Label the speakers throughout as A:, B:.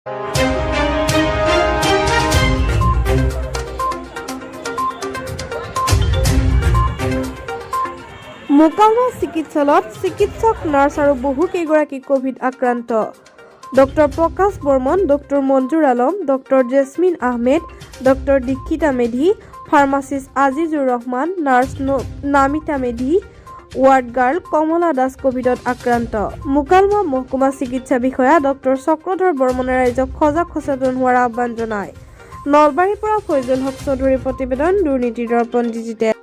A: Mukalmua চিকিৎসালয়ত চিকিৎসক, nurse আৰু বহু কেইগৰাকী কভিড আক্ৰান্ত। Doctor Prakash Barman, doctor Manjur Alam, doctor jasmine Ahmed, doctor Dikshita Medhi, pharmacist Azizur Rahman, nurse Namita Medhi, ward girl কমলা দাস কভিডত আক্ৰান্ত। মুকালমুৱা মহকুমা চিকিৎসা বিষয়া ডক্টৰ চক্ৰধৰ বৰ্মনে ৰাইজক সজাগ সচেতন হোৱাৰ আহ্বান জনায়। নলবাৰীৰ পৰা ফৈজুল হক চৌধুৰীৰ প্ৰতিবেদন, দুৰ্নীতিৰ দৰ্পণ ডিজিটেল।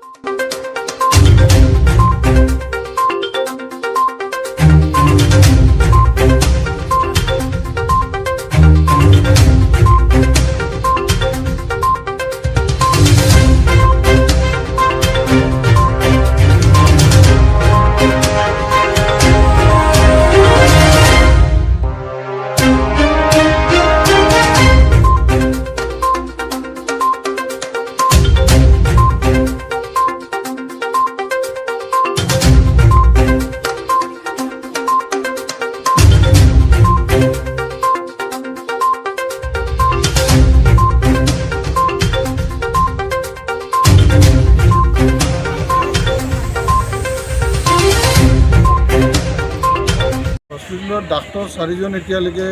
B: হস্পিটেলত ডাক্তৰ চাৰিজন এতিয়ালৈকে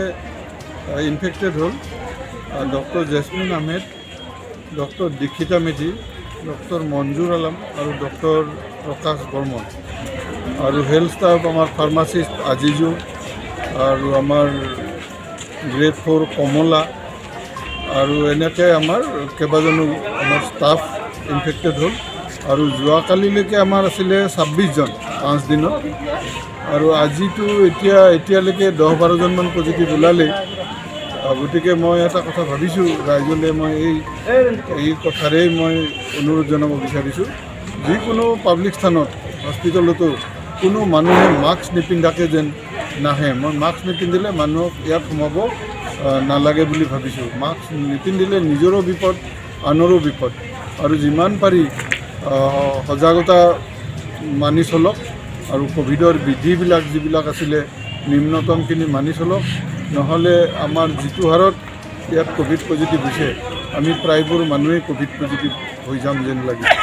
B: ইনফেক্টেড হ'ল। Doctor Jasmin Ahmed, doctor Dikshita Medhi, doctor Manjur Alam আৰু ডক্টৰ প্ৰকাশ বৰ্মন। আৰু হেল্থ ষ্টাফ আমাৰ ফাৰ্মাচিষ্ট আজিজুৰ আৰু আমাৰ গ্ৰেড ফ'ৰ কমলা আৰু এনেকৈ আমাৰ কেইবাজনো আমাৰ ষ্টাফ ইনফেক্টেড হ'ল। আৰু যোৱাকালিলৈকে আমাৰ আছিলে 26জন 5 দিনত আৰু আজিতো এতিয়ালৈকে 10-12জনমান পজিটিভ ওলালেই। গতিকে মই এটা কথা ভাবিছোঁ, ৰাইজলৈ মই এই এই কথাৰেই মই অনুৰোধ জনাব বিচাৰিছোঁ, যিকোনো পাব্লিক স্থানত, হস্পিটেলতো কোনো মানুহে মাস্ক নিপিন্ধাকৈ যেন নাহে। মই মাস্ক নিপিন্ধিলে মানুহক ইয়াত সোমাব নালাগে বুলি ভাবিছোঁ। মাস্ক নিপিন্ধিলে নিজৰো বিপদ, আনৰো বিপদ। আৰু যিমান পাৰি সজাগতা মানি চলক আৰু ক'ভিডৰ বিধিবিলাক যিবিলাক আছিলে, নিম্নতমখিনি মানি চলক। নহ'লে আমাৰ যিটো হাৰত ইয়াত ক'ভিড পজিটিভ হৈছে, আমি প্ৰায়বোৰ মানুহেই ক'ভিড পজিটিভ হৈ যাম যেন লাগিছে।